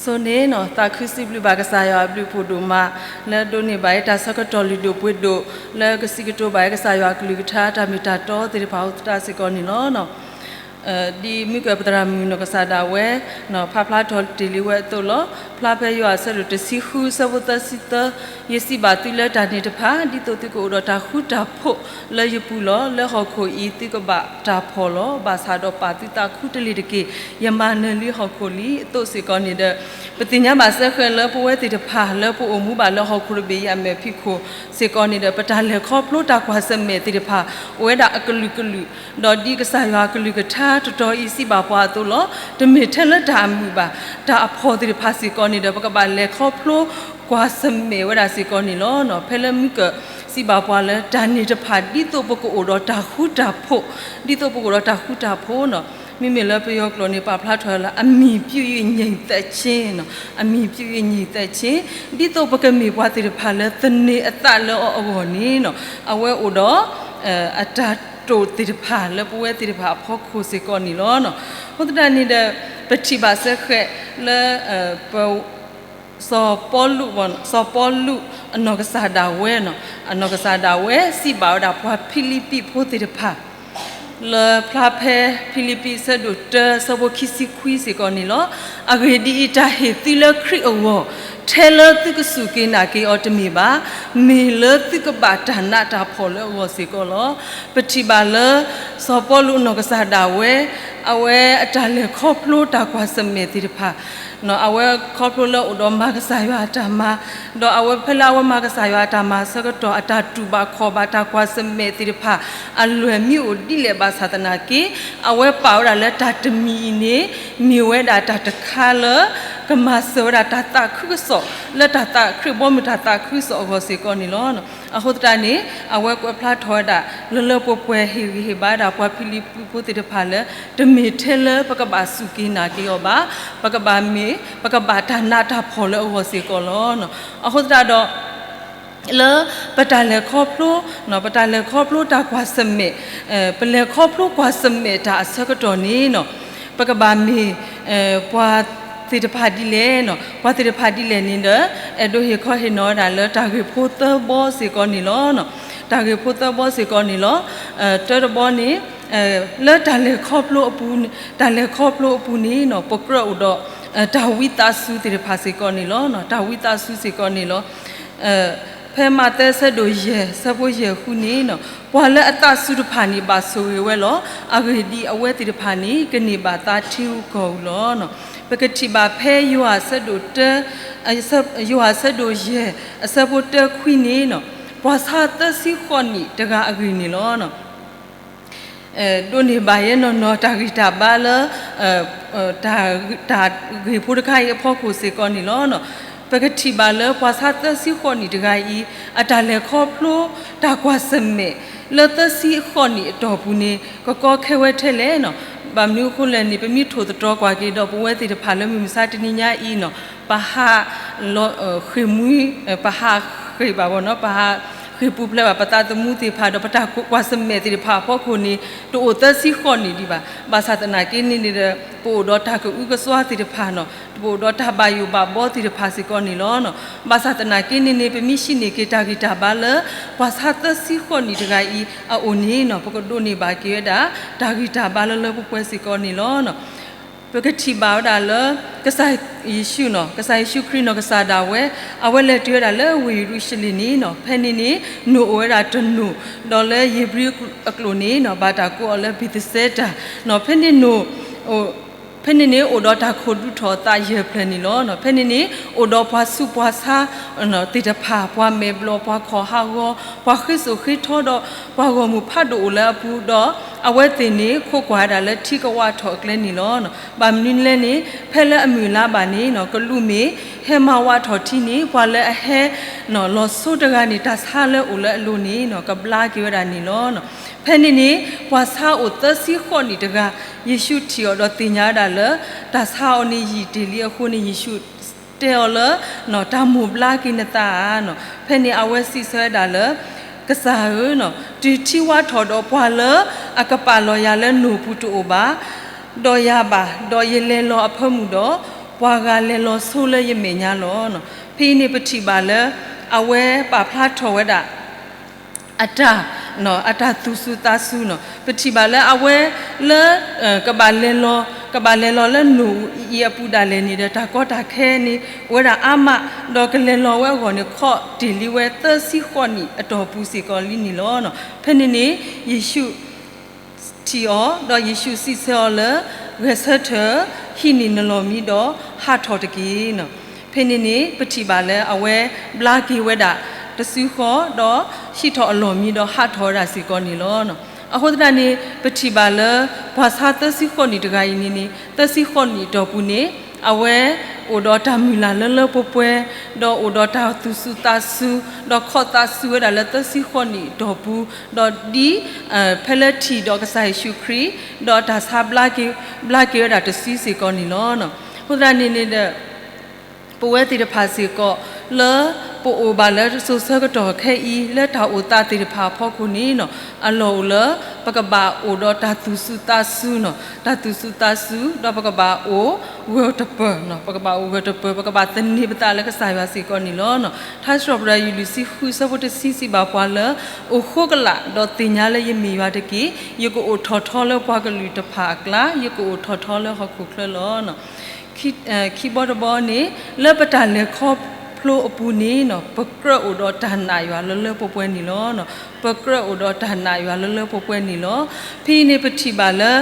အဆိန့ၣ် သးခုစံးဘျုးဘၣ်ကစၢ်ယွၤအဘျုးအဖှိၣ်ဒိၣ်မး လၢဒိးန့ၢ်ဘၣ်အတၢ်ဆၢကတီၢ်လုၢ်ဒိၣ်ပှ့ၤဒိၣ် လၢကစံးကတိၤဘၣ်အကစၢ်ယွၤအကလုၢ်ကထါ တၢ်မ့ၢ်တၢ်တီသ့ၣ်တဖၣ်အိၣ်သတးစ့ၢ်ကီးန့ၣ်လီၤ. ဒ်မုၢ်ကၢၢ်ပသရၣ်မုၣ်နီၢ်ကစၢ်ဒၣ်ဝဲ ဖးဖျါထီၣ်တ့ၢ်လံဝဲအသိးလီၤ. ဖျါဖဲယိၤဟၣ်အဆၢဒိၣ်တဆံဃု အဆၢဖိသၢဆံသၢ, ယစံးဘၣ်သုလၢတၢ်န့ၣ်တဖၣ် ဒ်သိးသုကအိၣ်ဒီးတၢ်ဃူတၢ်ဖိးလၢယပူၤလီၤ. လၢဟီၣ်ခိၣ်အံၤသုကဘၣ်တၢ်ဖှီၣ်လီၤ. ဘၣ်ဆၣ်ဒီးပာ်သုသးခုတလ့ၢ်တက့ၢ်. ယမၤနၢၤလံဟီၣ်ခိၣ်လံ. အသိးစ့ၢ်ကီးန့ၣ်ဒီး ပသ့ၣ်ညါဘၣ်စ့ၢ်ကီးလၢပဝဲသ့ၣ်တဖၣ်လၢပအိၣ်မူဘၣ်လၢဟီၣ်ခိၣ်တဘ့ၣ်အံၤအမဲာ်ဖံးခိၣ်စ့ၢ်ကီးန့ၣ်ဒီး ပတၢ်လဲၤခီဖျိတၢ်ကွၢ်ဆၢၣ်မဲာ်သ့ၣ်တဖၣ် အိၣ်ဝဲဒၣ်အကလုာ်ကလုာ်, ဒီးဒ်ကစၢ်ယွၤအကလုၢ်ကထါတတီၤအံၤစံးဘၣ်ပှၤအသိးလီၤ. တမ့ၢ်ထဲလၢတၢ်အမုာ်ဘၣ်, တၢ်အဖှီၣ်သ့ၣ်တဖၣ်စ့ၢ်ကီးန့ၣ်ဒီး ပကဘၣ်လဲၤခီဖျိကွၢ်ဆၢၣ်မဲာ်ဝဲဒၣ်စ့ၢ်ကီးန့ၣ်လီၤ. ဖဲလၢမုၢ်ကၢၢ်စံးဘၣ်ပှၤလၢတၢ်န့ၣ်တဖၣ် ဒ်သိးပကအိၣ်ဒီးတၢ်ဃူတၢ်ဖိး, ဒ်သိးပကအိၣ်ဒီးတၢ်ဃူတၢ်ဖိးနီၤ, မ့မ့ၢ်လၢပယီၤကျိာ်န့ၣ် ပာ်ဖျါထီၣ်လၢ အမံၤပြုတ်၍ ငြိမ်သက်ခြင်းနီၤ, အမံၤပြုတ်၍ ငြိမ်သက်ခြင်း, ဒ်သိးပကမ့ၢ်ပှၤသ့ၣ်တဖၣ်လၢသန့ၤအသးလၢအီၤအဂီၢ်န့ၣ်နီၤ, အဝဲအိၣ်ဒီး အတၢ်တိာ်သ့ၣ်တဖၣ်လၢပဝဲသ့ၣ်တဖၣ်အဖီခိၣ်စ့ၢ်ကီးန့ၣ်လီၤ. အဃိသတးန့ၣ်ဒီး ပထံၣ်ဘၣ်စ့ၢ်ကီးလၢ ပ စီၤပီလူး, စီၤပီလူးအနီၢ်ကစၢ်ဒၣ်ဝဲနီၤ, အနီၢ်ကစၢ်ဒၣ်ဝဲစံးဘၣ်ဝဲဒၣ်ပှၤဖံလံးပံးဖိသ့ၣ်တဖၣ် လၢဖျါဖဲဖံလံးပံးအဆၢဒိၣ်တၢ အဆၢဖိခံဆံခွံစ့ၢ်ကီးန့ၣ်လီၤ. အဂ့ၢ်ဒ်အံၤ, တၢ်ဟ့ၣ်သုလၢခရံာ်အဂီၢ်, ထဲလၢသုကစူၢ်က့ၤနာ်က့ၤအီၤတမ့ၢ်ဘၣ်, မ့ၢ်လၢသုကဘၣ်တၢ်နးတၢ်ဖှီၣ်လၢအဂီၢ်စ့ၢ်ကီးလီၤ. ပထံၣ်ဘၣ်လၢ စီၤပီလူးအနီၢ်ကစၢ်ဒၣ်ဝဲ အဝဲအတၢ်လဲၤခီဖျိတၢ်ကွၢ်ဆၢၣ်မဲာ်သ့ၣ်တဖၣ် အဝဲခီဖျိလၢအိၣ်ဒီးမၤကစၢ်ယွၤအတၢ်မၤ, ဒီးအဝဲဖဲလၢအဝဲမၤကစၢ်ယွၤအတၢ်မၤအဆၢကတီၢ် အတၢ်တူၢ်ဘၣ်ခီၣ်ဘၣ်တၢ်ကွၢ်ဆၢၣ်မဲာ်သ့ၣ်တဖၣ် အလွဲၢ်မ့ၢ်အိၣ်ဒ်လဲၣ်ဘၣ်ဆၣ်သနာ်က့ အဝဲပာ်ဝဲဒၣ်လၢတၢ်တမံၤအံၤန့ၣ် မ့ၢ်ဝဲဒၣ်တၢ်တခါလၢ ကမၤစၢၤဝဲဒၣ်တၢ်သးခုကစီၣ် လၢတၢ်သးခရံာ်ဘီမုၢ်တၢ်သးခုကစီၣ်အဂီၢ်စ့ၢ်ကီးန့ၣ်လီၤ. အဃိသတးန့ၣ် အဝဲကွဲးဖျါထီၣ်ဝဲဒၣ် လၢလၢပှဲၤပှဲၤ ဟ့ၣ်ဂံၢ်ဟ့ၣ်ဘါဒၣ်ပှၤဖံလံးပံးဖိသ့ၣ်တဖၣ်လၢ တမ့ၢ်ထဲလၢပကဘၣ်စူၢ်က့ၤနာ်က့ၤအီၤဘၣ်, ပကဘၣ်မ့ၢ် ပကဘၣ်တၢ်နးတၢ်ဖှီၣ်လၢအဂီၢ်စ့ၢ်ကီးလီၤ. အဃိသတးဒီး လၢပတၢ်လဲၤခီဖျိ ပတၢ်လဲၤခီဖျိတၢ်ကွၢ်ဆၢၣ်မဲာ် ပလဲၤခီဖျိကွၢ်ဆၢၣ်မဲာ်တၢ်အဆၢကတီၢ်န့ၣ်နီၤ ပကဘၣ်မ့ၢ် ပှၤသ့ၣ်တဖၣ်ဒ်လဲၣ်နီၤ, ပှၤသ့ၣ်တဖၣ်ဒ်လဲၣ်န့ၣ်ဒီး အဲၣ်ဒိးဟ့ၣ်ခီဟ့ၣ်နီၤဝဲဒၣ်လၢတၢ်ဂ့ၢ်ဖိသၢဘီစ့ၢ်ကီးန့ၣ်လီၤ. တၢ်ဂ့ၢ်ဖိသၢဘီစ့ၢ်ကီးန့ၣ်လီၤ. တၢတဘီန့ၣ် လၢတၢ်လဲၤခီဖျိအပူၤ တၢ်လဲၤခီဖျိအပူၤန့ၣ်နီၤ ပကြၢးအိၣ်ဒီး တၢ်ဝံသးစူၤသ့ၣ်တဖၣ်စ့ၢ်ကီးန့ၣ်လီၤ. တၢ်ဝံသးစူၤစ့ၢ်ကီးန့ၣ်လီၤ. ဖဲမးသဲအဆၢဒိၣ်ယဲၢ် အဆၢဖိယဲၢ်ဃုန့ၣ်နီၤ ပှၤလၢအသးစူၤတဖၣ်န့ၣ် ဘၣ်ဆိၣ်ဂ့ၤဝဲလီၤ. အဂ့ၢ်ဒ်အံၤ, အဝဲသ့ၣ်တဖၣ်န့ၣ် ကန့ၢ်ဘၣ်သါထံရူၢ်ကီၢ်ရူၢ်လီၤ. ပကထံၣ်ဘၣ်ဖဲယိၤဟၣ်အဆၢဒိၣ်တၢ ယိၤဟၣ်အဆၢဒိၣ်ယဲၢ် အဆၢဖိတၢခွံန့ၣ်နီၤ ပှၤဆါသၢဆံဃိးနံၣ်တဂၤအဂ့ၢ်န့ၣ်လီၤ. ဒိးန့ၢ်ဘၣ်ယဲနီၢ်နီၢ်တၢ်ဂံၢ်တၢ်ဘါလၢ တၢ်ဂ့ၢ်ဖိတခါအံၤအဖီခိၣ်စ့ၢ်ကီးန့ၣ်လီၤ. ပကထံၣ်ဘၣ်လၢပှၤဆါသၢဆံဃိးနံၣ်တဂၤအံၤ အတၢ်လဲၤခီဖျိတၢ်ကွၢ်ဆၢၣ်မဲာ် လၢသၢဆံဃိးနံၣ်အတီၢ်ပူၤန့ၣ် ကကီခဲဝဲထဲလဲၣ်နီၤ. ဘၣ်မနုၤအဃိလဲၣ်န့ၣ် ပမ့ၢ်ထိၣ်သတြီၤကွၢ်က့ၤဒီး ပဝဲသ့ၣ်တဖၣ်လၢမုၢ်မဆါတနံၤညါအံၤနီၤ ပဟး ဃ့ၢ်မှံ ပဟးဃ့ၢ်ဘၣ်ဘီနီၤ ပဟးဃ့ၢ်ပူၤဖျဲးဘၣ်ပသးသမူသ့ၣ်တဖၣ်ဒီး ပတၢ်ကွၢ်ဆၢၣ်မဲာ်သ့ၣ်တဖၣ်အဖီခိၣ်န့ၣ် တအိၣ်သၢဆံဃိးနံၣ်ဒံးဘၣ်. ဘၣ်ဆၣ်သနာ်က့န့ၣ်န့ၣ်ဒီး ပအိၣ်ဒီးတၢ်ကအုကစွါသ့ၣ်တဖၣ်နီၤ ပအိၣ်ဒီးတၢ်ဘၣ်ယိၣ်ဘၣ်ဘီသ့ၣ်တဖၣ်စ့ၢ်ကီးန့ၣ်လီၤ. ဘၣ်ဆၣ်သနာ်က့န့ၣ်န့ၣ် ပမ့ၢ်ဟံးန့ၢ်က့ၤတၢ်ဂံၢ်တၢ်ဘါလၢ ပှၤဆါသၢဆံဃိးနံၣ်တဂၤအံၤအအိၣ်န့ၣ်နီၤ ပကဒိးန့ၢ်ဘၣ်က့ၤဝဲဒၣ် တၢ်ဂံၢ်တၢ်ဘါလၢလၢပှဲၤပှဲၤစ့ၢ်ကီးန့ၣ်လီၤ. ပကထံၣ်ဘၣ်ဝဲဒၣ်လၢ ကစၢ်ယ့ၣ်ၡူးနီၤ ကစၢ်ယ့ၣ်ၡူးခရံာ်နီၢ်ကစၢ်ဒၣ်ဝဲ အဝဲလဲၤတုၤဝဲဒၣ်လၢဝ့ၢ်ယရူၤၡလ့ၣ်န့ၣ်နီၤ ဖဲန့ၣ်န့ၣ် နိၣ်အိၣ်ဝဲဒၣ်တနိၣ် ဒီးလၢဧ့ၤဘြံၤအကျိာ်န့ၣ်နီၤ ဘၣ်တၢ်ကိးအီၤလၢဘ့းသစဲတၢ်နီၤ ဖဲန့ၣ် ဖဲန့ၣ်န့ၣ် အိၣ်ဒီးတၢ်ခိၣ်ဒူထီၣ်အသးယဲၢ်ဖျၢၣ်န့ၣ်လီၤ. ဖဲန့ၣ်န့ၣ် အိၣ်ဒီးပှၤဆူးပှၤဆါသ့ၣ်တဖၣ် ပှၤမဲာ်ဘျီၣ် ပှၤခီၣ်ဟးဂီၤ ပှၤဃ့စိာ်ဃ့ထီဒီး ပှၤဂီၢ်မုၢ်ဖးဒိၣ်အိၣ်လၢအပူၤဒီး အဝဲသ့ၣ်န့ၣ် ခိးကွၢ်ဝဲဒၣ်လၢထံကဝးထီၣ်အကျဲန့ၣ်လီၤ. ဘၣ်မနုၤလဲၣ်န့ၣ် ဖဲလၢအမုၢ်လါဘၣ်န့ၣ်နီၤ ကလူးမ့ၢ်ဟဲမၤဝးထီၣ်ထံန့ၣ် ပှၤလၢအဟဲ လီၤဆိတဂၤန့ၣ် တၢ်ဆါလၢအိၣ်လၢအလိၤန့ၣ်နီၤ ကဘျါက့ၤဝဲဒၣ်န့ၣ်လီၤ. ဖဲန့ၣ်န့ၣ် ပှၤဆါအိၣ်သၢဆံဃိးနံၣ်တဂၤ ယ့ၣ်ၡူးထံၣ်အီၤဒီးသ့ၣ်ညါဝဲဒၣ်လၢ တၢ်ဆါအီၤန့ၣ်ယံာ်တ့ၢ်လံအဃိန့ၣ် ယ့ၣ်ၡူးတဲအီၤလၢ တၢ်မိၢ်ဘျါက့ၤနသးဧါနီၤ. ဖဲန့ၣ်အဝဲစံးဆၢဝဲဒၣ်လၢ ကစၢ်ဧၢ, တုၤထံဝးထီၣ်ဒီးပှၤလၢအကပာ်လီၤယၤလၢနိၣ်ပူၤတအိၣ်ဘၣ် ဒီးယၤဘၣ်, ဒီးယလဲၤလီၤအဖၢမုၢ်ဒီး ပှၤဂၤလဲၤလီၤဆိလၢယမဲာ်ညါလီၤ. ဖဲအံၤန့ၣ် ပထံၣ်ဘၣ်လၢ အဝဲပာ်ဖျါထီၣ်ဝဲဒၣ် အတၢ် အတၢ်သူၣ်စူၤသးစူၤန့ၣ် ပထံၣ်ဘၣ်လၢအဝဲလၢ ကဘၣ်လဲၤလီၤ ကဘၣ်လဲၤလီၤလၢနိၣ်အံၤအပူၤဒၣ်လဲာ်န့ၣ်ဒီး တၢ်ကီတၢ်ခဲန့ၣ် အိၣ်ဝဲဒၣ်အါမး ဒီးကလဲၤလီၤဝဲအဂီၢ်န့ၣ် ခီၣ်တ့ၢ်လံဝဲသၢဆံဃိးနံၣ်အတီၢ်ပူၤစ့ၢ်ကီးလံန့ၣ်လီၤ. ဖဲန့ၣ်န့ၣ် ယ့ၣ်ၡူး ထံၣ်အီၤ, ဒီးယ့ၣ်ၡူးစံးဆၢအီၤလၢ ဂဲၤဆၢထၢၣ် ဟံးန့ၢ်နလီၢ်မံဒီးဟးထီၣ်တက့ၢ်. ဖဲန့ၣ်န့ၣ် ပထံၣ်ဘၣ်လၢအဝဲဘျါက့ၤဝဲဒၣ်တစုဃီ ဒီးဟံးထီၣ်အလီၢ်မံဒီးဟးထီၣ်ဝဲဒၣ်စ့ၢ်ကီးန့ၣ်လီၤ. အဃိသတးန့ၣ် ပထံၣ်ဘၣ်လၢ ပှၤဆါသၢဆံဃိးနံၣ်တဂၤအံၤန့ၣ်န့ၣ် သၢဆံဃိးနံၣ်အတီၢ်ပူၤန့ၣ် အဝဲအိၣ်ဒီးတၢ်မုၢ်လၢ်လၢလၢပှဲၤပှဲၤ, ဒီးအိၣ်ဒီးတၢ်သူၣ်စူၤသးစူၤ, ဒီးခီၣ်သးစူၤဝဲဒၣ်လၢသၢဆံဃိးနံၣ်အတီၢ်ပူၤ, ဒီးဒ် ဖဲလၢထံၣ်ဒီးကစၢ်ယ့ၣ်ၡူးခရံာ် ဒီးတၢ်ဆါဘျါက့ၤ ဘျါက့ၤဝဲဒၣ်တစုစ့ၢ်ကီးန့ၣ်လီၤ. အဃိသတးန့ၣ်န့ၣ်ဒီး ပဝဲသ့ၣ်တဖၣ်စ့ၢ်ကီး လၢပအိၣ်ဘၣ်လၢစိၤဆၢကတီၢ်ခဲအံၤ လၢတၢ်အိၣ်သးသ့ၣ်တဖၣ်အဖီခိၣ်န့ၣ် အလီၢ်အိၣ်လၢ ပကဘၣ်အိၣ်ဒီးတၢ်သူၣ်စူၤသးစူၤန့ၣ် တၢ်သူၣ်စူၤသးစူၤ ဒီးပကဘၣ်အိၣ်ဂၢၢ်တပၢၢ်န့ၣ် ပကဘၣ်အိၣ်ဂၢၢ်တပၢၢ် ပကဘၣ်သန့ၤပသးလၢကစၢ်ယွၤစ့ၢ်ကီးန့ၣ်လီၤ. ထါစံးထီၣ်ပတြၢၤလွံၢ်ဆံဃုအဆၢဖိတဆံစံးဘၣ်ပှၤလၢ အိၣ်ဃိကလာ် ဒီးသ့ၣ်ညါလၢယမ့ၢ်ယွၤတက့ၢ်. ယကအိၣ်ထီၣ်ထီလၢပှၤကလုာ်တဖၣ်အကျါ, ယကအိၣ်ထီၣ်ထီလၢဟီၣ်ခိၣ်ချၢလီၤ. ခံဘီတဘီန့ၣ် လၢပတၢ်လဲၤခီဖျိအပူၤန့ၣ် ပကြၢးအိၣ်ဒီးတၢ်နာ်ယွၤလၢလၢပှဲၤပှဲၤန့ၣ်လီၤ. ပကြၢးအိၣ်ဒီးတၢ်နာ်ယွၤလၢလၢပှဲၤပှဲၤန့ၣ်လီၤ. ဖဲအံၤန့ၣ်ပထံၣ်ဘၣ်လၢ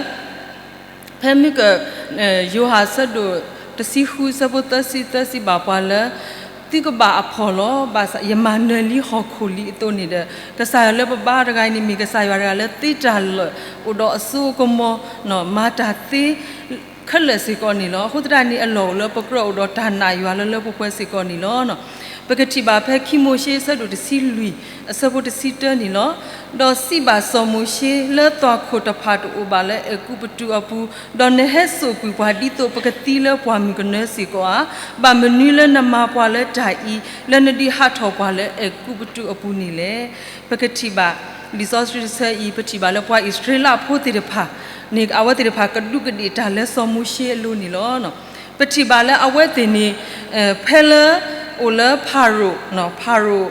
ဖဲမုၢ်က ယိၤဟၣ်အဆၢဒိၣ်တဆံဃုအဆၢဖိသၢဆံသၢစံးဘၣ်ပှၤလၢ သုကဘၣ်အဖှီၣ်လီၤ. ဘၣ်ဆၣ်ယမၤနၢၤလံဟီၣ်ခိၣ်လံအသိးန့ၣ်ဒီး ကစၢ်ယွၤလၢပဘါတဂၤအံၤန့ၣ် မ့ၢ်ကစၢ်ယွၤတဂၤလၢသ့တၢ်လၢာ် အိၣ်ဒီးအစိအကမီၤ မၤတၢ်သ့ခဲလၢာ်စ့ၢ်ကီးန့ၣ်လီၤ. အဃိသတးန့ၣ် အလီၢ်အိၣ်လၢပကြၢးအိၣ်ဒီးတၢ်နာ်ယွၤလၢလၢပှဲၤပှဲၤစ့ၢ်ကီးန့ၣ်လီၤ. ပကထံၣ်ဘၣ်ဖဲခံမိၤၡ့အဆၢဒိၣ်တဆံလွံၢ်အဆၢဖိတဆံတၢန့ၣ်လီၤ. ဒီးစံးဘၣ်စီၤမိၤၡ့ လၢသွၣ်ခိၣ်တဖၣ်တအိၣ်ဘၣ်လၢအဲၤကူပတူးအပူၤ, ဒီးနဟဲစိာ်ကွံာ်ပှၤဒ်သိးပကသံလၢပှၢ်မုၢ်ကနၢစ့ၢ်ကီးဧါ. ဘၣ်မနုၤလၢနမၤပှၤလၢတၢ်အံၤ, လၢနဒုးဟးထီၣ်ပှၤလၢအဲၤကူပတူးအပူၤန့ၣ်လဲၣ်. ပကထံၣ်ဘၣ် လံာ်စီဆှံတဆၢအံၤ ပထံၣ်ဘၣ်လၢပှၤအံၣ်စရ့လးဖိသ့ၣ်တဖၣ်န့ၣ် အဝဲသ့ၣ်တဖၣ်ကဒူးကဒ့ၣ်တၢ်လၢစီၤမိၤၡ့အလိၤန့ၣ်လီၤ. ပထံၣ်ဘၣ်လၢအဝဲသ့ၣ်န့ၣ် ဖဲလၢ အိၣ်လၢဖၤရိၤ ဖၤရိၤ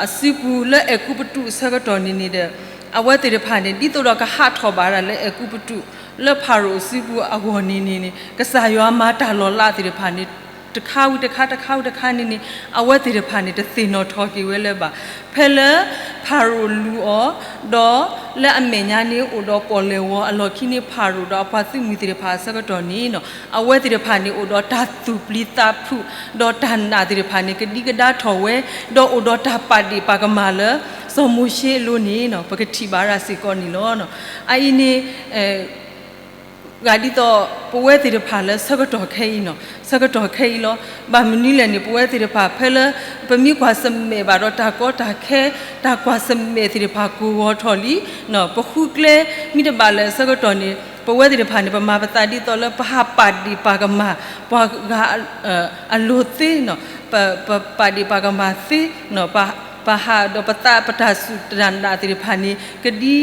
အစုပူၤလၢအဲၤကူပတူးအဆၢကတီၢ်န့ၣ်န့ၣ်ဒီး အဝဲသ့ၣ်တဖၣ်န့ၣ် ဒ်သိးဒီးကဟးထီၣ်ဘၣ်ဒၣ်လၢအဲၤကူပတူး လၢဖၤရိၤအစုပူၤအဂီၢ်န့ၣ်န့ၣ်န့ၣ် ကစၢ်ယွၤမၤတၢ်လီၤလးသ့ၣ်တဖၣ်န့ၣ် တခါဝံၤတခါ တခါဝံၤတခါန့ၣ်န့ၣ် အဝဲသ့ၣ်တဖၣ်န့ၣ် တသ့ၣ်နီၣ်ထီၣ်က့ၤဝဲလၢၤဘၣ်. ဖဲလၢ ဖၤရိၤလူၤအီၤ ဒီးလၢအမဲာ်ညါန့ၣ်အိၣ်ဒီးပီၣ်လဲၣ်ဝီၤအလီၢ်ခံန့ၣ် ဖၤရိၤဒီးအပှၤသုးမုၢ်သ့ၣ်တဖၣ်အဆၢကတီၢ်န့ၣ် အဝဲသ့ၣ်တဖၣ်န့ၣ်အိၣ်ဒီးတၢ်သူၣ်ပျံၤသးဖုး ဒီးတၢ်နာ်သ့ၣ်တဖၣ်န့ၣ် ကဒံကဒါထီၣ်ဝဲ ဒီးအိၣ်ဒီးတၢ်ပာ်ဒ့ၣ်ပာ်ကမၣ်လၢ စီၤမိၤၡ့အလိၤန့ၣ် ပကထံၣ်ဘၣ်ဒၣ်စ့ၢ်ကီးန့ၣ်လီၤ. အအံၤန့ၣ် ဂၤဒ်သိး ပဝဲသ့ၣ်တဖၣ်လၢဆၢကတီၢ်ခဲအံၤန့ၣ် ဆၢကတီၢ်ခဲအံၤလီၤ. ဘၣ်မနုၤလဲၣ်န့ၣ် ပဝဲသ့ၣ်တဖၣ်ဖဲလၢ ပမ့ၢ်ကွၢ်ဆၢၣ်မဲာ်ဘၣ်ဒီးတၢ်ကီတၢ်ခဲ တၢ်ကွၢ်ဆၢၣ်မဲာ်သ့ၣ်တဖၣ်ကိၢ်ဂီၤထီၣ်လံ ပဃုကျဲမ့ၢ်တဘၣ်လၢအဆၢကတီၢ်န့ၣ် ပဝဲသ့ၣ်တဖၣ်န့ၣ် ပမၤပသးဒ်သိးလၢပဟးပာ်ဒ့ၣ်ပာ်ကမၣ် ပှၤဂၤ အလိၤသ့ ပ ပပာ်ဒ့ၣ်ပာ်ကမၣ်သ့ ပ ပဟးဒီးပသးပတၢ်စူၢ်တၢ်နာ်သ့ၣ်တဖၣ်န့ၣ် ကဒံ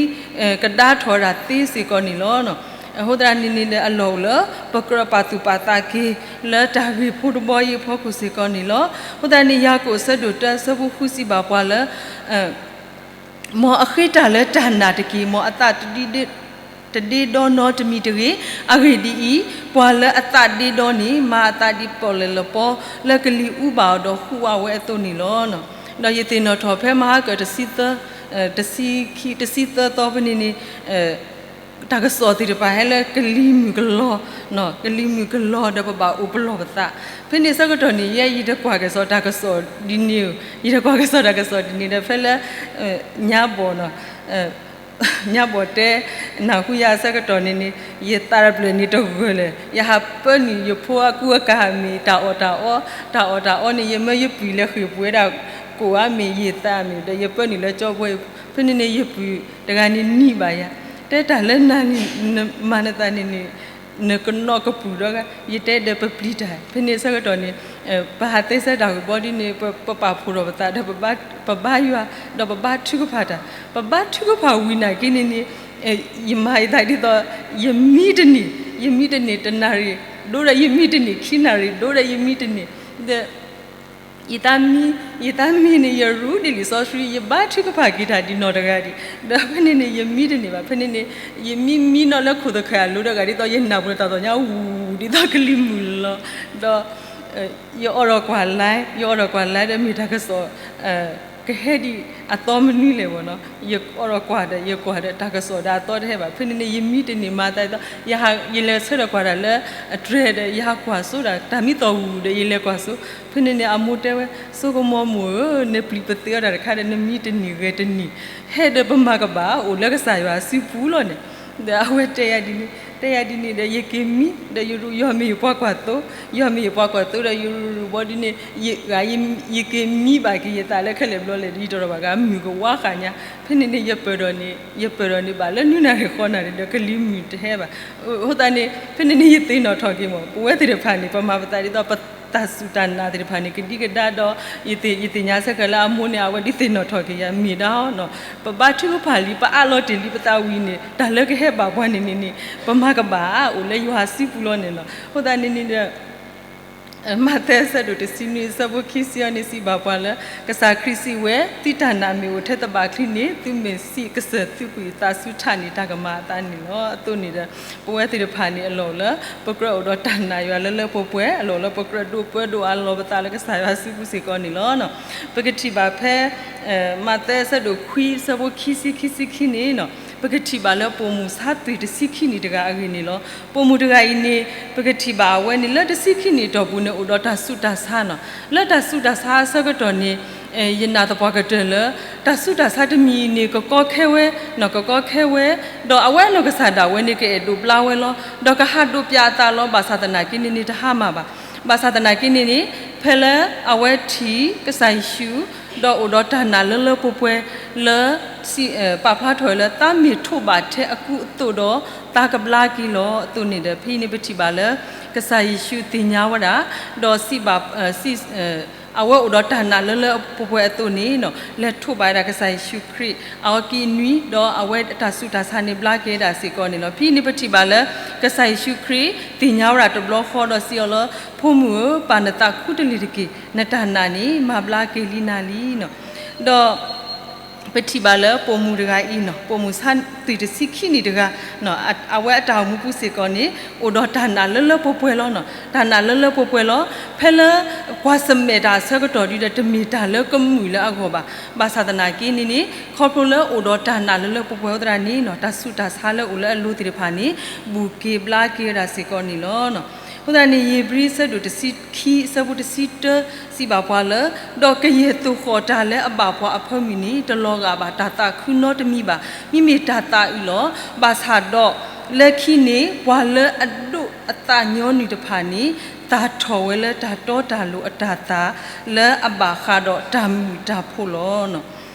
ကဒါထီၣ်ဝဲဒၣ်သ့စ့ၢ်ကီးန့ၣ်လီၤ. အဃိသတးန့ၣ်န့ၣ်ဒီးအလီၢ်အိၣ်လၢ ပကြၢးပာ်သူၣ်ပာ်သးက့ၤ လၢတၢ်ဂ့ၢ်ဖိတဘီအံၤအဖီခိၣ်စ့ၢ်ကီးန့ၣ်လီၤ. အဃိသတးန့ၣ် ယၤကိာ်အဆၢဒိၣ်တၢအဆၢဖိဃုစံးဘၣ်ပှၤလၢ မ်အဃ့တၢ်လၢတၢ်နာ်တက့ၢ်. မ်အသးတဒ့ဒီနီတမံၤတဂ့ၤ. အဂ့ၢ်ဒ်အံၤ, ပှၤလၢအသးဒ့ဒီန့ၣ် မၤအသးဒ်ပီၣ်လဲၣ်လပီ လၢကလံၤအူဘၣ်အီၤဒီးဟူးဝးဝဲအသိးန့ၣ်လီၤ. ဒီးယသ့ၣ်နီၣ်ထီၣ်ဖဲမဟါကၢၣ်တဆံသၢ တဆံခံ တဆံသၢသီဖဲန့ၣ်န့ၣ် တၢ်ကစီၣ်သ့ၣ်တဖၣ်ဟဲလၢကလံၤမုၢ်ကလီၤ, ကလံၤမုၢ်ကလီၤဒီးပဘၣ်အိၣ်ပလီၢ်ပသး. ဖဲန့ၣ်ဆၢကတီၢ်န့ၣ် ယဲယတကွၢ်ကစီၣ်တၢ်ကစီၣ်ဒ်န့ၣ်ဧိၤ, ယတကွၢ်ကစီၣ်တၢ်ကစီၣ်ဒ်န့ၣ်ဒီး ဖဲလၢ ညါဘီၣ် ညါဘီၣ်တဲ နၢ်ဟူယၤအဆၢကတီၢ်န့ၣ်န့ၣ် ယသးတဖျၢၣ်န့ၣ်တဂၢၢ်လဲၣ်. ယဟးပၢနုာ်ယဖိအကူအကၤမ့ၢ်တၢ်အီၣ်တၢ်အီ, တၢ်အီၣ်တၢ်အီန့ၣ် ယမၢယပုၢ်လဲၤဃ့ၢ်ပှ့ၤဝဲဒၣ်ကိၣ်အါမ့ၢ်ယသးမ့ၢ်ဒီး ယပၢနုာ်လၢကၠီဘှီအံၤ, ဖဲန့ၣ်န့ၣ် ယပုၢ်တဂၤန့ၣ်နံၤဘၣ်ယၤ, တဲတၢ်လၢနၤန့ၣ် နမၤနသးန့ၣ်န့ၣ် နကနီၣ်ကပုၢ်ဒီးဂၤ, ယတဲဒီးပပျံၤတၢ်, ဖဲန့ၣ်အဆၢကတီၢ်န့ၣ် ပဟးသ့စဲတၢ်ဂ့ၢ်ဘီဒ်န့ၣ် ပပာ်ဖှိၣ်ထီၣ်ပသးဒီး ပဘါယွၤ ဒီးပဘါထုကဖၣ်တၢ်, ပဘါထုကဖၣ်ဝံၤနာ်က့န့ၣ်န့ၣ် ယမၤယသးဒ်သိး ယမံတန့ၢ်, ယမံတန့ၢ်တနၣ်ရံၣ် ဒိၣ်ဒီးယမံတန့ၢ်ခံနၣ်ရံၣ်, ဒိၣ်ဒီးယမံတန့ၢ်, ဒီး ယတၢ်မံ, ယတၢ်မံန့ၣ် ယရူးဒ်လံာ်စီဆှံ, ယဘါထုကဖၣ်က့ၤတၢ်ဒ်နီၢ်တဂၤဒံး, ဒီးဖဲန့ၣ်န့ၣ် ယမံတန့ၢ်ဘၣ်. ဖဲန့ၣ်န့ၣ် ယမံမံနီၣ်လၢခိၣ်သခၢၣ်အလိၤတဂၤဒ်သိး ယနၢ်ပူၤတၢ်သီၣ်ညါဝူၤ ဒ်သိးကလံၤမုၢ်လီၤ. ဒီး ယအိးထီၣ်ကွၢ်လၢ, ယအိးထီၣ်ကွၢ်လၢ ဒီးမ့ၢ်တၢ်ကစီၣ် ကဟဲဒ်အသီမနုၤလဲၣ်ဘၣ်နီၤ. ယအိးထီၣ်ကွၢ်ဒီး ယကွၢ်ဒီးတၢ်ကစီၣ်ဒီးအသီတဟဲဘၣ်. ဖဲန့ၣ်န့ၣ် ယမံတန့ၢ်မၤသးဒ်သိး ယလဲၤဆၢထၢၣ်ကွၢ်တၢ်လၢ အတြဲၤဒီး ယဟးကွၢ်စိဒီး တၢ်မံသီၣ်ဝူၤဒီး ယလဲၤကွၢ်စိ. ဖဲန့ၣ်န့ၣ် အမိၢ်တဲဝဲ စိကမီၤမိၢ်ဧၢ, နပျံၤပသ့အီၤတၢ်တခါဒီး နမံတန့ၢ်ဂဲၤတန့ၢ်, ဟဲဒီးပမၤကဘၣ်အိၣ်လၢကစၢ်ယွၤစုပူၤလီၤန့ၣ်. ဒီးအဝဲတဲယၤဒ်န့ၣ်, တဲယၤဒ်န့ၣ်ဒီး ယက့ၤမံ, ဒီးယရူး ယီၤမ့ၢ်ယပှၤကွၢ်သိ, ယီၤမ့ၢ်ယပှၤကွၢ်သိဒီး ယရူးရူးဘီဒ်န့ၣ် ယက့ၤမံဘၣ်က့ၤယသးလၢခဲလၢာ်ဘျီလဲၣ်ဒီး ယတီၢ်ထီၣ်ဘၣ်ကမုၢ်ကဝါဃာ်ညါ. ဖဲန့ၣ်န့ၣ် ယပၢၢ်ဒီးန့ၣ်, ယပၢၢ်ဒီးန့ၣ်ဘၣ်လၢနွံနၣ်ရံၣ်ဃိးနၣ်ရံၣ်ဒီး ကလံၤမုၢ်တဟဲဘၣ်. အဃိသတးန့ၣ် ဖဲန့ၣ်န့ၣ် ယသ့ၣ်နီၣ်ထီၣ်က့ၤမး ပဝဲသ့ၣ်တဖၣ်န့ၣ် ပမၤပသးဒ်သိး ပတၢ်စူၢ်တၢ်နာ်သ့ၣ်တဖၣ်န့ၣ် ကဒံကဒါဒီး ယသ့ၣ်ညါဆၢကၤလၢအမိၢ်န့ၣ် အဝဲဒ်သ့ၣ်နီၣ်ထီၣ်က့ၤယၤ မ့ၢ်ဒၣ်နီၤ ပဘါထုကဖၣ်လံ ပအးလီၤတ့ၢ်လံပသးဝံၤန့ၣ် တၢ်လၢကဟဲဘၣ်ပှၤန့ၣ်န့ၣ်န့ၣ် ပမၤကဘၣ်အိၣ်လၢယွၤစုပူၤလီၤန့ၣ်လီၤ. အဃိသတးန့ၣ်န့ၣ်ဒီး မးသဲအဆၢဒိၣ်တဆံနွံ အဆၢဖိခံဆံအံၤန့ၣ် စံးဘၣ်ပှၤလၢ ကစၢ်ခရံာ်စံးဝဲ သုတၢ်နာ်မ့ၢ်အိၣ်ထဲသဘၣ်ချံန့ၣ် သုမ့ၢ်စံးကစၢၢ်သုကွံာ်သးဆူထးန့ၣ် တၢ်ကမၤအသးန့ၣ်လီၤ. အသိးန့ၣ်ဒီး ပဝဲသ့ၣ်တဖၣ်န့ၣ် အလီၢ်အိၣ်လၢ ပကြၢးအိၣ်ဒီးတၢ်နာ်ယွၤလၢလၢပှဲၤပှဲၤ အလီၢ်အိၣ်လၢပကြၢးဒိးပၢဒိးအးလီၤပသးလၢကစၢ်ယွၤစုပူၤစ့ၢ်ကီးန့ၣ်လီၤ. ပကထံၣ်ဘၣ်ဖဲ မးသဲအဆၢဒိၣ်ခွံ အဆၢဖိခံဆံခံဆံခံန့ၣ် ပကထံၣ်ဘၣ်လၢပိာ်မုၣ်ဆါသွံၣ်တဆံခံနံၣ်တဂၤအဂ့ၢ်န့ၣ်လီၤ. ပိာ်မုၣ်တဂၤအံၤန့ၣ် ပကထံၣ်ဘၣ်အဝဲန့ၣ် လၢတဆံခံနံၣ်အတီၢ်ပူၤန့ၣ် အိၣ်ဒီးတၢ်ဆူးတၢ်ဆါနီၤ. လၢတၢ်ဆူးတၢ်ဆါအဆၢကတီၢ်န့ၣ် ယနာ်သပှၢ်ကတၢၢ်လၢ တၢ်ဆူးတၢ်ဆါတမံၤအံၤန့ၣ် ကကီခဲဝဲ, ကကီခဲဝဲ, ဒီးအဝဲအနီၢ်ကစၢ်ဒၣ်ဝဲန့ၣ် ကအဲၣ်ဒိးဘျါဝဲလီၤ. ဒီးကဟးဒိးပၠးအသးလီၤ. ဘၣ်ဆၣ်သနာ်က့န့ၣ်န့ၣ် တဟါမၢ်ဘၣ်. ဘၣ်ဆၣ်သနာ်က့န့ၣ်န့ၣ် ဖဲလၢအဝဲထံၣ်ကစၢ်ယ့ၣ်ၡူး ဒီးအိၣ်ဒီးတၢ်နာ်လၢလၢပှဲၤပှဲၤလၢ ပာ်ဖျါထီၣ်ဝဲလၢ သးမ့ၢ်ထိးဘၣ်ထဲအကူအသိးဒီး သးကဘျါက့ၤလီၤ. အသိးန့ၣ်ဒီး ဖဲအံၤန့ၣ်ပထံၣ်ဘၣ်လၢ ကစၢ်ယ့ၣ်ၡူးသ့ၣ်ညါဝဲဒၣ် ဒီးစံးဘၣ် အဝဲအိၣ်ဒီးတၢ်နာ်လၢလၢပှဲၤပှဲၤအသိးန့ၣ် လဲၤထိးဘၣ်ဝဲဒၣ်ကစၢ်ယ့ၣ်ၡူးခရံာ် အအီကံအနွံ ဒီးအဝဲအတၢ်ဆူးတၢ်ဆါန့ၣ် ဘျါက့ၤဝဲဒၣ်စ့ၢ်ကီးန့ၣ်လီၤ. ဖဲအံၤန့ၣ်ပထံၣ်ဘၣ်လၢ ကစၢ်ယ့ၣ်ၡူးခရံာ်သ့ၣ်ညါဝဲဒၣ်တဘျီဃီဒီးစံးအီၤလၢ ဖိမုၣ်ဧၢ, ပာ်နသးခူတလ့ၢ်တက့ၢ်. နတၢ်နာ်န့ၣ် မၤဘျါက့ၤလံနၤလံ. ဒီး ပထံၣ်ဘၣ်လၢပိာ်မုၣ်တဂၤအံၤနီၤ ပိာ်မုၣ်ဆါသွံၣ်တဆံခံနံၣ်တဂၤ အဝဲအတၢ်အိၣ်မူပူၤစ့ၢ်ကီးန့ၣ် အိၣ်ဒီးတၢ်နာ်လၢလၢပှဲၤပှဲၤလီၤ. တၢ်နာ်လၢလၢပှဲၤပှဲၤလီၤ. ဖဲလၢကွၢ်ဆၢၣ်မဲာ်တၢ်အဆၢကတီၢ်ဒုဒီး တမ့ၢ်တၢ်လၢကမုာ်လၢအဂီၢ်ဘၣ်. ဘၣ်ဆၣ်သနာ်က့န့ၣ်န့ၣ် ခီဖျိလၢအိၣ်ဒီးတၢ်နာ်လၢလၢပှဲၤပှဲၤအဃိသတးန့ၣ် တၢ်ဆူးတၢ်ဆါလၢအိၣ်လၢအလိၤသ့ၣ်တဖၣ်န့ၣ် ဘူးက့ၤဘျါက့ၤဝဲဒၣ်စ့ၢ်ကီးန့ၣ်လီၤ. အဃိသတးန့ၣ် ဧ့ၤဘြံၤအဆၢဒိၣ်တဆံခံ အဆၢဖိတဆံတၢ စံးဘၣ်ပှၤလၢ ဒီးကယဲၢ်သိၣ်ဃီၣ်တၢ်လၢအဘၣ်ပှၤအဖၢမုၢ်န့ၣ် တလီၤဂာ်ဘၣ်တၢ်သးခုနီတမံၤဘၣ်. မ့မ့ၢ်တၢ်သးအုးလီၤ. ဘၣ်ဆၣ်ဒီး လၢခံန့ၣ် ပှၤလၢအဒိးအသးညီနုၢ်တဖၣ်န့ၣ် သၣ်ထီၣ်ဝဲလၢတၢ်တီတၢ်လိၤအတၢ်သၣ် လၢအဘၣ်ဃးဒီးတၢ်မုာ်တၢ်ဖိးလီၤ.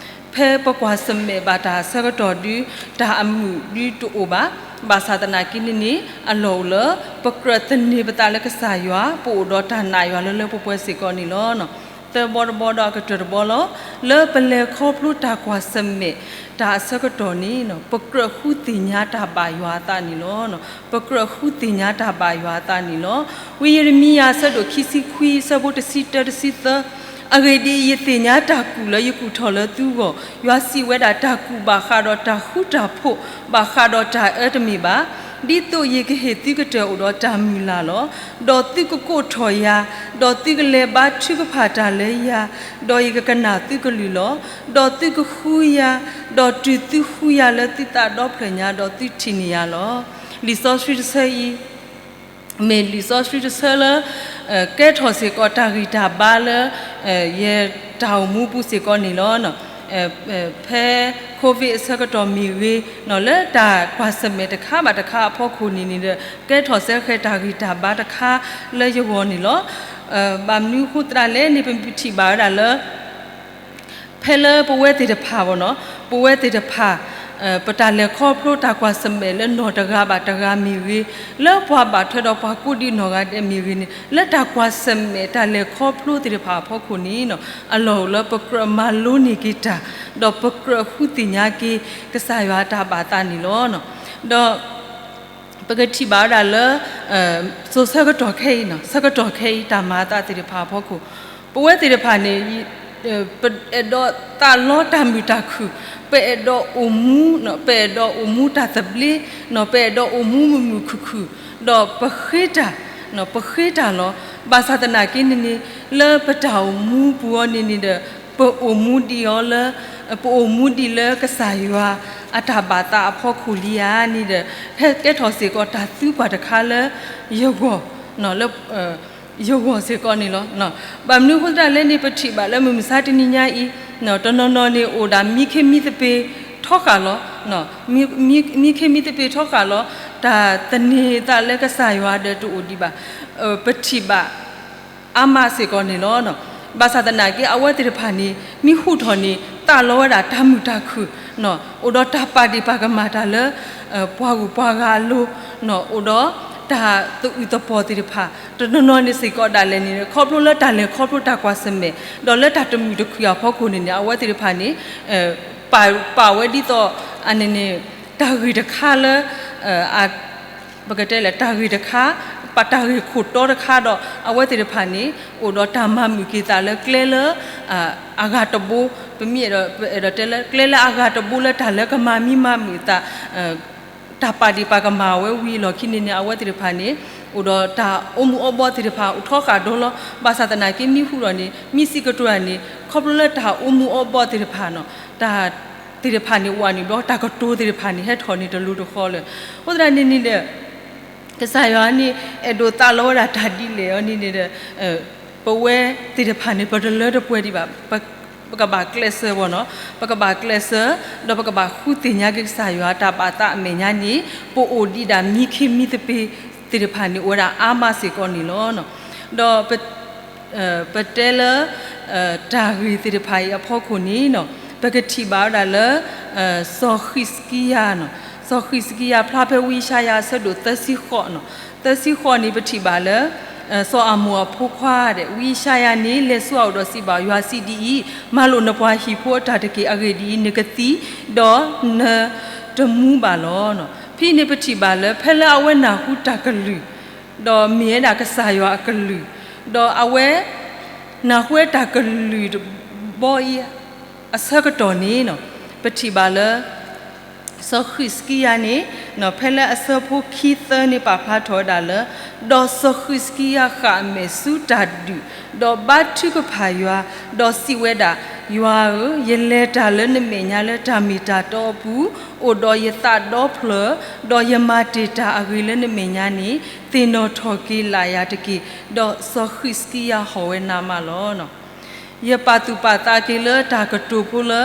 ဖဲပကွၢ်ဆၢၣ်မဲာ်ဘၣ်တၢ်အဆၢကတီၢ်ဒု တၢ်အမုာ်ဒုတအိၣ်ဘၣ်. ဘၣ်ဆၣ်သနာ်က့န့ၣ်န့ၣ် အလီၢ်အိၣ်လၢ ပကြၢးသန့ၤပသးလၢကစၢ်ယွၤ ပအိၣ်ဒီးတၢ်နာ်ယွၤလၢလၢပှဲၤပှဲၤစ့ၢ်ကီးန့ၣ်လီၤ. သၢဘီတဘီဒီးအကတၢၢ်တဘီလီၤ. လၢပလဲၤခီဖျိတၢ်ကွၢ်ဆၢၣ်မဲာ်တၢ်အဆၢကတီၢ်န့ၣ် ပကြၢးဃုသ့ၣ်ညါတၢ်ဘၣ်ယွၤအသးန့ၣ်လီၤ. ပကြၢးဃုသ့ၣ်ညါတၢ်ဘၣ်ယွၤအသးန့ၣ်လီၤ. ဝံယံးရမံယၤအဆၢဒိၣ်ခံဆံခွံ အဆၢဖိတဆံတၢ တဆံသၢ အဂ့ၢ်ဒ်အံၤ, ယသ့ၣ်ညါတၢ်ကူၣ်လၢယကူၣ်ထီၣ်လၢသုဂီၢ်, ယွၤစံးဝဲဒၣ်, တၢ်ကူၣ်ဘၣ်ဃးဒီးတၢ်ဃူတၢ်ဖိး, ဘၣ်ဃးဒီးတၢ်အၢတမ့ၢ်ဘၣ်, ဒ်သိးယကဟ့ၣ်သုကတၢၢ်အိၣ်ဒီးတၢ်မုၢ်လၢ်လီၤ. ဒီးသုကကိးထီၣ်ယၤ, ဒီးသုကလဲၤဘါထုကဖၣ်တၢ်လၢယၤ, ဒီးယကကနၣ်သုကလုၢ်လီၤ. ဒီးသုကဃုယၤ, ဒီးတုၤသုဃုယၤလၢသုသးဒီဖျၢၣ်ညါ, ဒီးသုထံၣ်န့ၢ်ယၤလီၤ. လံာ်စီဆှံတဆၢအံၤ မ့ၢ်လံာ်စီဆှံတဆၢလၢ ကဲထီၣ်စ့ၢ်ကီးတၢ်ဂံၢ်တၢ်ဘါလၢ ယတၢ်အိၣ်မူပူၤစ့ၢ်ကီးန့ၣ်လီၤ. ဖဲ covid အဆၢကတီၢ်မ့ၢ်ဂ့ၤ, လၢတၢ်ကွၢ်ဆၢၣ်မဲာ်တခါဘၣ်တခါအဖီခိၣ်န့ၣ်န့ၣ်ဒီး ကဲထီၣ်စ့ၢ်ကီးတၢ်ဂံၢ်တၢ်ဘါတခါလၢယဂီၢ်န့ၣ်လီၤ. ဘၣ်မနုၤအဃိသတးလဲၣ်န့ၣ် ပထံၣ်ဘၣ်ဝဲဒၣ်လၢ ဖဲလၢပဝဲသ့ၣ်တဖၣ်ဘၣ်နီၤ, ပဝဲသ့ၣ်တဖၣ် ပတၢ်လဲၤခီဖျိတၢ်ကွၢ်ဆၢၣ်မဲာ်လၢနီၢ်တဂၤဘၣ်တဂၤမ့ၢ်ဂ့ၤ, လၢပှၤဘၣ်ထွဲဒီးပှၤကိးဒံးနီၢ်ဂၤဒဲးမ့ၢ်ဂ့ၤန့ၣ်, လၢတၢ်ကွၢ်ဆၢၣ်မဲာ်တၢ်လဲၤခီဖျိသ့ၣ်တဖၣ်အဖီခိၣ်န့ၣ် အလီၢ်အိၣ်လၢပကြၢးမၤလိန့ၢ်က့ၤတၢ်, ဒီးပကြၢးဃုသ့ၣ်ညါက့ၤ ကစၢ်ယွၤအတၢ်ဘၣ်သးန့ၣ်လီၤ. ဒီး ပကထံၣ်ဘၣ်ဝဲဒၣ်လၢ စိၤဆၢကတီၢ်ခဲအံၤ, ဆၢကတီၢ်ခဲအံၤ တၢ်မၤအသးသ့ၣ်တဖၣ်အဖီခိၣ်, ပဝဲသ့ၣ်တဖၣ်န့ၣ် ပအဲၣ်ဒိးသးလီတၢ်မုာ်တၢ်ခုၣ်, ပအဲၣ်ဒိးအိၣ်မူ, ပအဲၣ်ဒိးအိၣ်မူတၢ်သဘျ့, ပအဲၣ်ဒိးအိၣ်မူမုာ်မုာ်ခုၣ်ခုၣ်, ဒီးပဃ့တၢ်, ပဃ့တၢ်လီၤ. ဘၣ်ဆၣ်သနာ်က့န့ၣ်န့ၣ် လၢပတၢ်အိၣ်မူပူၤအီၤန့ၣ်န့ၣ်ဒီး ပအိၣ်မူဒံးအီၤလၢ, ပအိၣ်မူဒံးလၢကစၢ်ယွၤအတၢ်ဘၣ်သးအဖီခိၣ်လံဧါန့ၣ်ဒီး ဟဲကဲထီၣ်စ့ၢ်ကီးတၢ်သံကွၢ်တခါလၢယဂီၢ်, လၢယဂီၢ်စ့ၢ်ကီးန့ၣ်လီၤ. ဘၣ်မနုၤအဃိသတးလဲၣ်န့ၣ် ပထံၣ်ဘၣ်လၢမုၢ်မဆါတနံၤညါအံၤ တနီၤနီၤန့ၣ် အိၣ်ဒၣ်မံခ့မံသပ့ၤထီဃာ်လီၤ. မံခ့မံသပ့ၤထီဃာ်လီၤ. တၢ်သန့ၤသးလၢကစၢ်ယွၤဒီးတအိၣ်ဒံးဘၣ်. ပထံၣ်ဘၣ် အါမးစ့ၢ်ကီးန့ၣ်လီၤ. ဘၣ်ဆၣ်သနာ်က့ အဝဲသ့ၣ်တဖၣ်န့ၣ် မ့ၢ်ဟူးထီၣ်န့ၣ် သးလီဝဲဒၣ်တၢ်မုာ်တၢ်ခုၣ်, အိၣ်ဒီးတၢ်ပာ်ဒ့ၣ်ပာ်ကမၣ်တၢ်လၢ ပှၤဂုၤပှၤဂၤအလိၤ, အိၣ်ဒီးတၢ်သအုးသပှီၤသ့ၣ်တဖၣ်, တနီၤနီၤန့ၣ်စ့ၢ်ကီးဒၣ်လဲာ်န့ၣ် ခီဖျိလၢတၢ်လဲၤခီဖျိတၢ်ကွၢ်ဆၢၣ်မဲာ် ဒီးလၢတၢ်တမုာ်တခုၣ်အဖီခိၣ်န့ၣ်န့ၣ် အဝဲသ့ၣ်တဖၣ်န့ၣ် ပာ်ဝဲဒ်သိး အန့ၣ်န့ၣ် တၢ်ဂ့ၢ်တခါလၢ ပကတဲလဲၣ် တၢ်ဂ့ၢ်တခါ, ပတၢ်ဂ့ၢ်ခိၣ်တီတခါဒီး အဝဲသ့ၣ်တဖၣ်န့ၣ် အိၣ်ဒီးတၢ်မၤမုာ်က့ၤသးလၢကျဲလၢ အဂၤတဘိ, ပမ့ၢ်အဲၣ်ဒိးတဲလၢကျဲလၢအဂၤတဘိလၢတၢ်လၢကမၤမံမၤမုာ်သး, တၢ်ပာ်ဒ့ၣ်ပာ်ကမၣ်ဝဲဝံၤအလီၢ်ခံန့ၣ်န့ၣ် အဝဲသ့ၣ်တဖၣ်န့ၣ် အိၣ်ဒီးတၢ်အိၣ်မူအိၣ်ဘှီးသ့ၣ်တဖၣ်အိၣ်ထီဃာ်ဒီးလီၤ. ဘၣ်ဆၣ်သနာ်က့မ့ၢ်ဟူးထီၣ်န့ၣ် မ့ၢ်စံးကတိၤတၢ်န့ၣ် ခီဖျိလၢတၢ်အိၣ်မူအိၣ်ဘှီးသ့ၣ်တဖၣ်န့ၣ် တၢ်သ့ၣ်တဖၣ်န့ၣ် ဝးနုာ်ဘျီ တၢ်ကတိၤသ့ၣ်တဖၣ်န့ၣ် ဟဲထီၣ်န့ၣ်တလိၤတဃီလၢၤ. အဃိသတးန့ၣ်န့ၣ်ဒီး ကစၢ်ယွၤန့ၣ် အဲၣ်ဒိးသးလီဝဲဒၣ်တၢ်ဒ်လဲၣ်အီၤန့ၣ်န့ၣ်ဒီး ပဝဲသ့ၣ်တဖၣ်န့ၣ် ပတလၢတပှဲၤဒံးဘၣ်. ပကဘၣ်ကျဲးစၢးဘၣ်နီၤ, ပကဘၣ်ကျဲးစၢး ဒီးပကဘၣ်ဃုသ့ၣ်ညါက့ၤကစၢ်ယွၤတၢ်ဘၣ်သးအမဲာ်ညါန့ၣ် ပအိၣ်ဒံးဒၣ်မံခ့မံသပ့ၤသ့ၣ်တဖၣ်န့ၣ် အိၣ်ဝဲဒၣ်အါမးစ့ၢ်ကီးန့ၣ်လီၤ. ဒီး ပတဲလၢ တၢ်ဂ့ၢ်သ့ၣ်တဖၣ်အံၤအဖီခိၣ်န့ၣ် ပကထံၣ်ဘၣ်ဝဲဒၣ်လၢ စီၤဃံးစကံယၤ, စီၤဃံးစကံယၤဖျါဖဲဝံယၡါယၤအဆၢဒိၣ်သၢဆံဃိး, သၢဆံဃိးန့ၣ် ပထံၣ်ဘၣ်လၢ စီၤအၤမိၣ်အဖိခွါဒီး ဝံယၡါယၤန့ၣ် လဲၤဆူအအိၣ်ဒီးစံးဘၣ် ယွၤစံးဒ်အံၤ, မၤလိာ်နပှၤဟံၣ်ဖိအတၢ်တက့ၢ်. အဂ့ၢ်ဒ်အံၤ, နကသံ ဒီးနတမူဘၣ်လီၤ. ဖဲအံၤန့ၣ် ပထံၣ်ဘၣ်လၢ ဖဲလၢအဝဲနၢ်ဟူတၢ်ကလုၢ် ဒီးမ့ၢ်ဝဲဒၣ်ကစၢ်ယွၤအကလုၢ်, ဒီးအဝဲ နၢ်ဟူဝဲတၢ်ကလုၢ်တဘီအံၤ အဆၢကတီၢ်န့ၣ် ပထံၣ်ဘၣ်လၢ စီၤဃံးစကံယၤန့ၣ် ဖဲလၢအဆၢဖိခံသၢန့ၣ် ပာ်ဖျါထီၣ်ဝဲဒၣ်လၢ ဒီးစီၤဃံးစကံယၤဃၣ်အမဲာ်ဆူတၢ်ဒုး, ဒီးဘါထုကဖၣ်ယွၤ, ဒီးစံးဝဲဒၣ်, ယွၤဧၢ, ယလဲၤတၢ်လၢနမဲာ်ညါလၢတၢ်မ့ၢ်တၢ်တီအပူၤ, အိၣ်ဒီးယသးဒီဖျၢၣ်, ဒီးယမၤတ့ၢ်တၢ်အဂ့ၤလၢနမဲာ်ညါန့ၣ် သ့ၣ်နီၣ်ထီၣ်က့ၤလၢ်ယၤတက့ၢ်. ဒီးစီၤဃံးစကံယၤဟီၣ်ဝဲနးမးလီၤ. ယပာ်သူၣ်ပာ်သးက့ၤလၢတၢ်ကတိၤဖိလၢ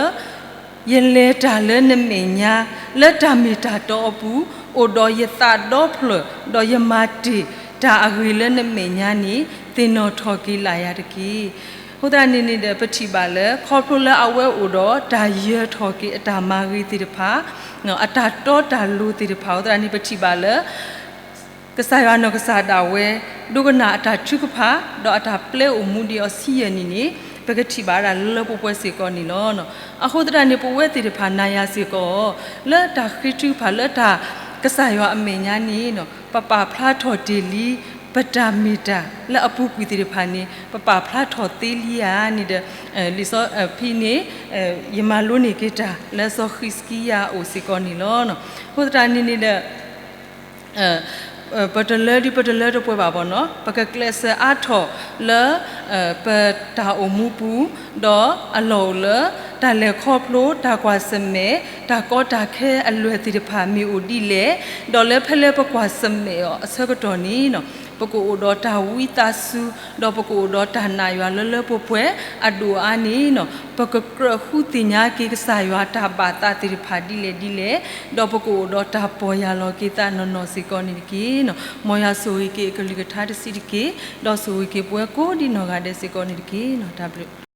ယလဲၤတၢ်လၢနမဲာ်ညါ လၢတၢ်မ့ၢ်တၢ်တီအပူၤ, အိၣ်ဒီးယသးဒီဖျၢၣ်, ဒီးယမၤတ့ၢ်တၢ်အဂ့ၤလၢနမဲာ်ညါန့ၣ် သ့ၣ်နီၣ်ထီၣ်က့ၤလၢ်ယၤတက့ၢ်. အဃိသတးန့ၣ်န့ၣ်ဒီး ပထံၣ်ဘၣ်လၢ ခီဖျိလၢအဝဲအိၣ်ဒီးတၢ်ယၢၤထီၣ်က့ၤအတၢ်မၤဂ့ၤသ့ၣ်တဖၣ်, အတၢ်တီတၢ်လိၤသ့ၣ်တဖၣ် အဃိသတးန့ၣ် ပထံၣ်ဘၣ်လၢ ကစၢ်ယွၤနီၢ်ကစၢ်ဒၣ်ဝဲ ဒိကနၣ်အတၢ်ထုကဖၣ် ဒီးအတၢ်ပျဲအိၣ်မူဒံးအီၤဆံယဲၢ်နံၣ်န့ၣ် ပကထံၣ်ဘၣ်ဒၣ်လၢလၢပှဲၤပှဲၤစ့ၢ်ကီးန့ၣ်လီၤ. အဃိသတးန့ၣ် ပဝဲသ့ၣ်တဖၣ်နၤယၤစ့ၢ်ကီး လၢတၢ်ဃ့ထုကဖၣ်လၢတၢ်ကစၢ်ယွၤအမဲာ်ညါန့ၣ် ပပာ်ဖျါထီၣ်တ့ၢ်လံ ပတၢ်မ့ၢ်တၢ်လၢအပူၤကွံာ်သ့ၣ်တဖၣ်န့ၣ် ပပာ်ဖျါထီၣ်သ့လံဧါန့ၣ်ဒီး လံာ်စီဖံန့ၣ် ယမၤလိန့ၢ်က့ၤတၢ်လၢစီၤဃံးစကံယၤအအိၣ်စ့ၢ်ကီးန့ၣ်လီၤ. အဃိသတးန့ၣ်န့ၣ်ဒီး ပတလၢဒ်ပတလၢတပှဲၤဘၣ်ဘၣ်နီၤ, ပကကျဲးစၢးအါထီၣ်လၢ ပတၢ်အိၣ်မူပူၤ, ဒီးအလီၢ်အိၣ်လၢ တၢ်လဲၤခီဖျိ တၢ်ကွၢ်ဆၢၣ်မဲာ် တၢ်ကီတၢ်ခဲအလွဲၢ်သ့ၣ်တဖၣ်မ့ၢ်အိၣ်ဒ်လဲၣ်, ဒီးလၢဖဲလၢပကွၢ်ဆၢၣ်မဲာ်အီၤအဆၢကတီၢ်န့ၣ် ပကအိၣ်ဒီးတၢ်ဝံသးစူၤ, ဒီးပကအိၣ်ဒီးတၢ်နာ်ယွၤလၢလၢပှဲၤပှဲၤအဒိၣ်အါန့ၣ် ပကကြၢးဃုသ့ၣ်ညါက့ၤကစၢ်ယွၤတၢ်ဘၣ်သးသ့ၣ်တဖၣ်ဒ်လဲၣ်ဒ်လဲၣ်, ဒီးပကအိၣ်ဒီးတၢ်ပီၢ်ယၢ်လီၤက့ၤသးနီၢ်နီၢ်စ့ၢ်ကီးန့ၣ်တက့ၢ်. မ်ယွၤဆိၣ်ဂ့ၤက့ၤအကလုၢ်ကထါတဆံးတက့ၢ်, ဒီးဆိၣ်ဂ့ၤက့ၤပဝဲကိးဒံနီၢ်ဂၤဒဲးစ့ၢ်ကီးန့ၣ်တက့ၢ်. တၢ်ဘျုး